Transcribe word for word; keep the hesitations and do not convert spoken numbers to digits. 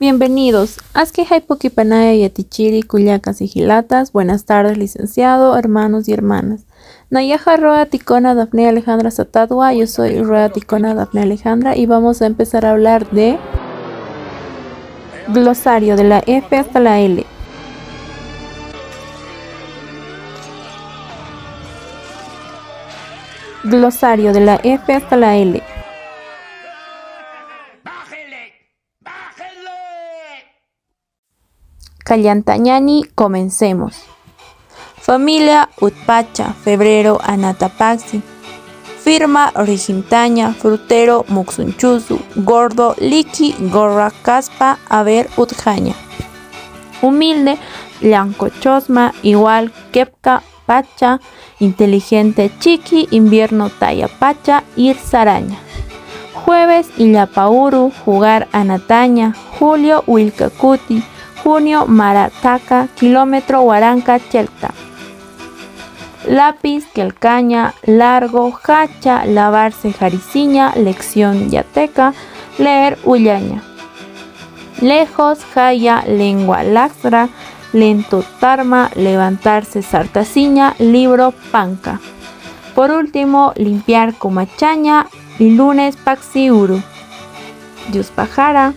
Bienvenidos. Aski jayp'ukipanaya yatichiri kullakas y jilatas. Buenas tardes, licenciado, hermanos y hermanas. Nayaxa Roa Ticona Dafne Alejandra Satadua. Yo soy Roa Ticona Dafne Alejandra y vamos a empezar a hablar de glosario de la F hasta la L. Glosario de la F hasta la L. Kallantañani, comencemos. Familia Utpacha, febrero, anatapaxi. Firma Rijimtaña, frutero, muksunchusu, gordo, liki, gorra, kaspa, haber, utjaña. Humilde, blanco chosma, igual, kepka, pacha, inteligente, chiki, invierno, taya, pacha, ir, saraña. Jueves, illapa uru, jugar, anataña, julio, willka kuti, junio, mara, taka, kilómetro, waranka, chelta. Lápiz, kelkaña, largo, jacha, lavarse, jarisiña, lección, yateka, leer, ullaña. Lejos, jaya, lengua, laxra, lento, tarma, levantarse, sartasiña, libro, panka. Por último, limpiar, kumachaña, y lunes, paxi uru. Yuspaxara.